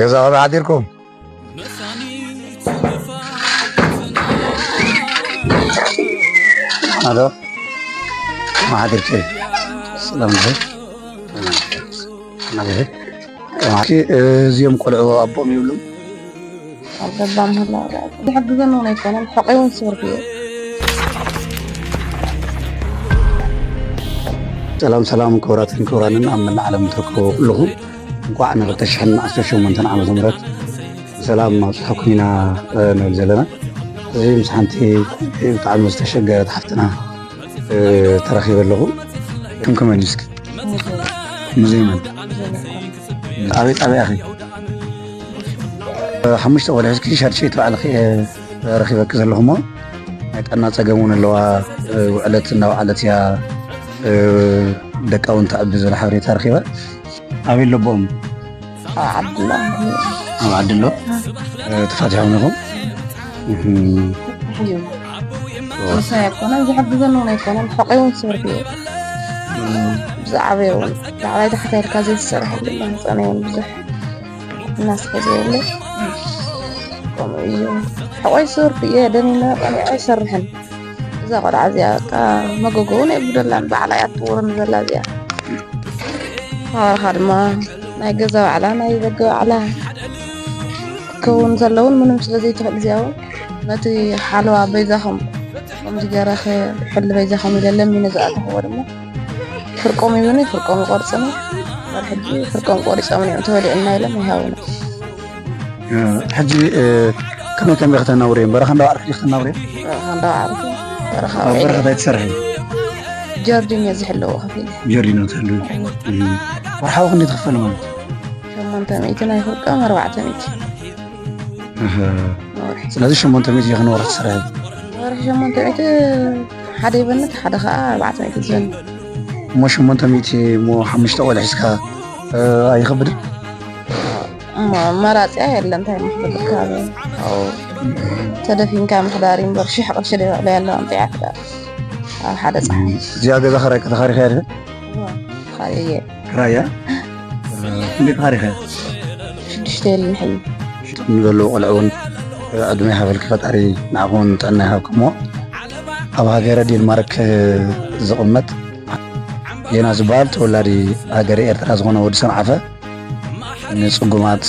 ገዛ ከመይ ሓዲርኩም? ኣሎ። መሓድርኪ ሰላም ዶ? ናገሪ። እዚኦም ቆልዑ ኣቦኦም ይብሉ። ኣብ ገዛ ምህላው ዝሕግዘኒ እውን ኣይኮነን፣ ሕቆይ እውን ስርሑ እየ። ሰላም ሰላም፣ ክቡራትን ክቡራንን ኣብ መላእ ዓለም እትርከቡ ኩልኹም፣ እንኳዕ ን2018 ዓመተ ምህረት ብሰላም ኣብፅሐኩም ኢና፣ እ፣ ንብል ዘለና። እዚ ምስ ሓንቲ ብጣዕሚ ዝተሸገረት ሓፍትና፣ እ፣ ተራኺበ ኣለኹ። ሽምኪ መን እዩ እስኪ? ሙዜ መን? ኣበይ ጣብያ ኢኺ? እ፣ ሓሙሽተ ቆልዑ እስኪ ሻድሸይቲ ባዕልኺ እየ ረኺበኪ ዘለኹ እሞ፣ ናይ ጥዕና ፀገም እውን ኣለዋ። እ፣ ውዕለት እናወዓለት እያ። እ፣ ደቃ እውን ተዕቢ ዝብል ሓበሬታ ረኺበ። ኣበይ ኣለቦም? ኣብ ዓዲ ኣሎ። ኣብ ዓዲ ኣሎ? እ፣ ተፋቲሖም ኢኹም? እህም። እዩ። ምሳይ ኣይኮነን፣ ዝሕግዘኒ እውን ኣይኮነን፣ ሕቆይ እውን ስርሑ እየ። ብዛዕባይ እውን፣ ላዕላይ ታሕታይ ኢልካ ዘይትሰርሐሉ፣ ማህፀነይ እውን ብዙሕ እናስከ ዘይብለይ። ከምኡ እዩ። ሕቆይ ስርሑ እየ፣ ደኒነ ቀኒዐ ኣይሰርሕን። እዛ ቆልዓ እዚኣ በቃ መጎጎ እውን የብደላን፣ ባዕላ እያ ትጥውረኒ ዘላ እዚኣ። ኣዋርኻ ድማ ናይ ገዛ ባዕላ፣ ናይ ደገ ባዕላ ክከውን ዘለውን ምንም ስለ ዘይትኽእል እዚኣ እውን ነቲ ሓለዋ በይዛኹም ከምዚ ገይረ ክሕሉ በይዛኹም ኢለ ለሚነ ዝኣተኽዎ ድማ ፍርቆም ይብሉኒ፣ ፍርቆም ይቆርጽኒ። ሕጂ ፍርቆም ቆሪጾም እዮም ተበሊዑና ኢሎም ይሃቡና። እ፣ ሕጂ፣ እ፣ ከመይ ከመይ ከተናብሩ እዮም? በረኻ እንዳዋዕልኩ ዲኹ ተናብሩ እዮም? በረኻ እንዳዋዕልኩ፣ በረኻ ኣብ ውዒለ። በረኻ እንታይ ትሰርሒ? ጀርዲን እየ ዝሕለዎ ከፊለ። ጀርዲን ነው ትሕልዊ? እም። ወርሓዊ ክንደይ ትኽፈሉ ማለት? ሸሞንተ ሚእቲ ናይ ፍርቆም፣ ኣርባዕተ ሚእቲ። እህ። ወርሒ። ስለዚ ሸሞንተ ሚእቲ ኢኺ ንወርሒ ትሰርሒ? ወርሒ ሸሞንተ ሚእቲ ሓደ ይበኒ፣ ሓደ ኸዓ ኣርባዕተ ሚእቲ ይበኒ። እሞ ሸሞንተ ሚእቲ እሞ ሓሙሽተ ቆልዑ ሒዝካ፣ እ፣ ኣይኸብድን? እሞ መራፂያ የለን፣ እንታይ ምኽብድ ካብ፣ ኣዎ፣ ተደፊንካ ምሕዳር እዩ እምበር፣ ሽሕ ቅርሺ ዶ ይውዕለያ ኣለዋ፣ እንታይ እያ ትዳ-? ኣብ ሓደ ፀሓይ። እዚኣ ገዛ ኸራይ ከተኻሪኻ እያ ድኻ? እዋ፣ ተኻርየ እየ። ክራይ እያ? እ፣ ክንደይ ተኻሪኻ? ሽዱሽተ የለን ሕዩ። ዘለዉ ቆልዑ እውን ዕድመ ይሃበልኪ ፈጣሪ፣ ንዓኹም ጥዕና ይሃብክሞ። ኣብ ሃገረ ዴንማርክ ዝቕመጥ ዜና ዝበሃል ተወላዲ ሃገረ ኤርትራ ዝኾነ ወዲ ሰንዓፈ ንጽጉማት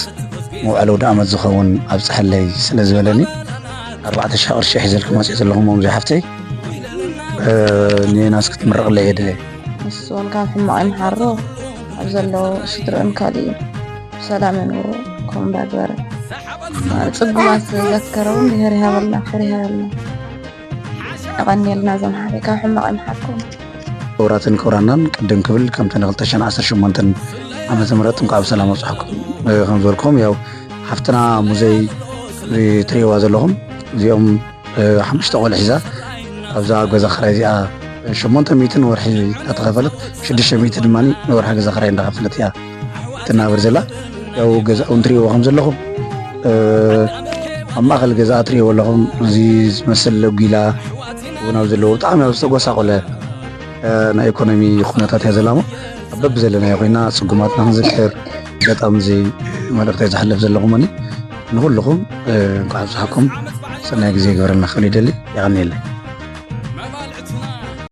መውዓሊ ኣውደ ዓመት ዝኸውን ኣብጽሐለይ ስለ ዝበለኒ፣ ኣርባዕተ ሽሕ ቅርሺ ሒዘልኪ መጽእ ዘለኹ፣ መምዙ ሓፍተይ፣ እ፣ ንየናስ ክትምረቕለይ እየ ደልየ። ንሱ እውን ካብ ሕማቕ ይምሓሮ፣ ኣብ ዘለዎ ስድርኡን ካሊእን ብሰላም የንብሮ። ከምኡ እንዳገበረ ጽጉማት ዘከረ እውን ብሄር ይሃበልና፣ ፍቕሪ ይሃበልና። የቐንየልና ዘምሓረ፣ ካብ ሕማቕ ይምሓርኩም። ክቡራትን ክቡራናን፣ ቅድም ክብል ከምቲ ን2018 ዓመተ ምህረት እንኳዕ ብሰላም ኣብጽሓኩም፣ እ፣ ከም ዝበልኩም፣ ያው ሓፍትና ሙዘይ ትርእይዋ ዘለኹም፣ እዚኦም፣ እ፣ ሓሙሽተ ቆልዑ ሒዛ ኣብዛ ገዛ ክራይ እዚኣ ሸሞንተ ሚእቲ ንወርሒ እናተኸፈለት፣ ሽዱሽተ ሚእቲ ድማ ንወርሒ ገዛ ክራይ እንዳኸፈለት እያ ትናበር ዘላ። ያው ገዛኡ እንትርእይዎ ከም ዘለኹም፣ እ፣ ኣብ ማእከል ገዛ እትርእይዎ ኣለኹም፣ እዚ ዝመስል ለጒላ እውን ኣብ ዘለዎ ብጣዕሚ ኣብ ዝተጎሳቆለ፣ እ፣ ናይ ኢኮኖሚ ኩነታት እያ ዘላ እሞ፣ ኣብ በብዘለናዮ ኮይና ጽጉማትና ክንዝክር ኣጋጣሚ እዚ መልእኽተይ ዘሕልፍ ዘለኹ እሞኒ ንኹልኹም፣ እ፣ እንኳዕ ኣብጽሓኩም፣ ሰናይ ግዜ ይግበረልና ክብል ይደሊ። የቐንየለይ።